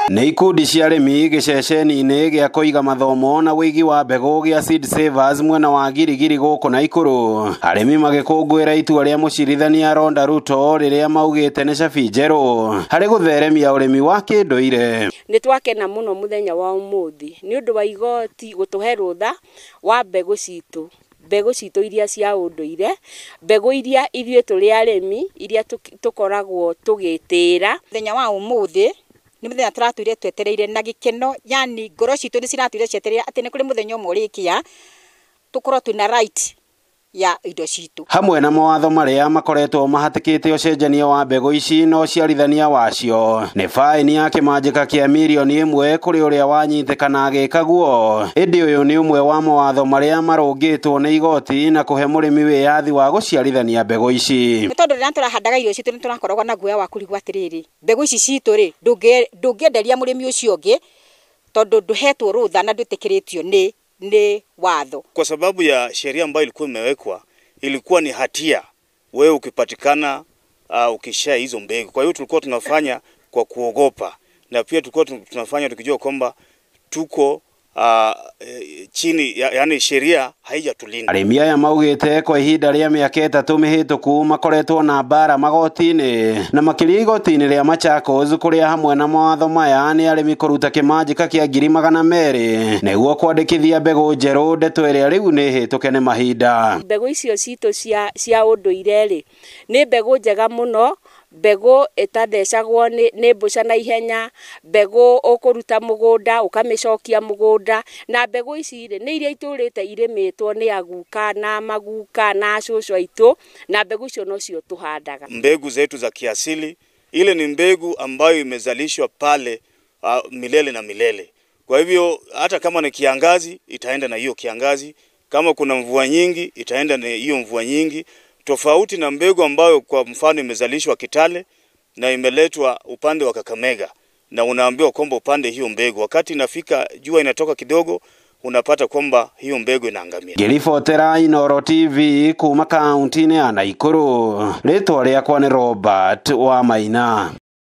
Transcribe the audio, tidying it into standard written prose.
Nĩ ikundi cia arĩmi gĩceceni-inĩ gĩa kũiga mathomo na ũigi wa mbegũ gĩa Seed Savers mwena wa Girigiri gũkũ Naikuru. Arĩmi magĩkũngũĩra itua rĩa mũcirithania Rhonda Ruto rĩrĩa maugĩte nĩ cabi njerũ harĩ gũtheremia ũrĩmi wa kĩndũire. Nĩ twakena mũno mũthenya wa ũmũthĩ nĩ ũndũ wa igoti gũtũhe rũtha wa mbegũ citũ, mbegũ citũ iria cia ũndũire, mbegũ iria ithuĩ tũrĩ arĩmi iria tũkoragwo tũgĩtĩĩra. Mũthenya wa ũmũthĩ nĩ mũthenya tũratũire twetereire na gĩkeno, yani ngoro citũ nĩ ciratũire cietereire atĩ nĩ kũrĩ mũthenya ũmwe ũrĩkia tũkorwo twĩna right ya indo citũ. Hamwe na mawatho marĩa makoretwo mahatĩkĩte ũcenjania wa mbegũ ici na ũciarithania wacio nĩ baĩni ya kĩmanjĩka kĩa mirioni 1 kũrĩ ũrĩa wanyitĩkana agĩka guo. Ĩndĩ ũyũ nĩ ũmwe wa mawatho marĩa marũngĩtwo nĩ igoti na kũhe mũrĩmi wĩyathi wa gũciarithania mbegũ ici. Nĩ tondũ rĩrĩa tũrahandaga irio citũ nĩ tũrakoragwo na guoya wa kũrigwo atĩrĩrĩ, mbegũ ici citũ rĩ ndũngĩenderia mũrĩmi ũcio ũngĩ tondũ ndũhetwo rũtha na ndwĩtĩkĩrĩtio nĩ watho. Kwa sababu ya sheria ambayo ilikuwa imewekwa, ilikuwa ni hatia wewe ukipatikana ukishare hizo mbegu. Kwa hiyo tulikuwa tunafanya kwa kuogopa, na pia tulikuwa tunafanya tukijua kwamba tuko chini yani sheria haijatulinda. Arĩmi aya maugĩte kwa ihinda rĩa mĩaka 3 mĩhĩtũku makoretwo na mbara magoti-inĩ na makĩria igoti-inĩ rĩa Machakos kũrĩa hamwe na mawatho maya nĩ arĩmi kũruta kĩmanjĩka kĩa 200,000 nĩguo kwandĩkithia mbegũ njerũ, ndeto ĩrĩa rĩu nĩ hĩtũke nĩ mahinda. Mbegũ icio citũ cia ũndũire rĩ nĩ mbegũ njega mũno, mbegũ ĩtathecagwo nĩ mbũca na ihenya, mbegũ ũkũruta mũgũnda ũkamĩcokia mũgũnda, na mbegũ ici rĩ nĩ iria itũrĩte irĩmĩtwo nĩ aguka na maguka na cũcũ aitũ, na mbegũ icio nocio tũhandaga. Mbegu zetu za kiasili ile ni mbegu ambayo imezalishwa pale milele na milele. Kwa hivyo hata kama ni kiangazi itaenda na hiyo kiangazi, kama kuna mvua nyingi itaenda na hiyo mvua nyingi, tofauti na mbegu ambayo kwa mfano imezalishwa Kitale na imeletwa upande wa Kakamega na unaambiwa kwamba upande hiyo mbegu, wakati inafika jua inatoka kidogo unapata kwamba hiyo mbegu inaangamia. Ngĩribotera Inooro TV kuma kaunti-inĩ ya Naikuru, rĩtwa rĩakwa nĩ Robert wa Maina.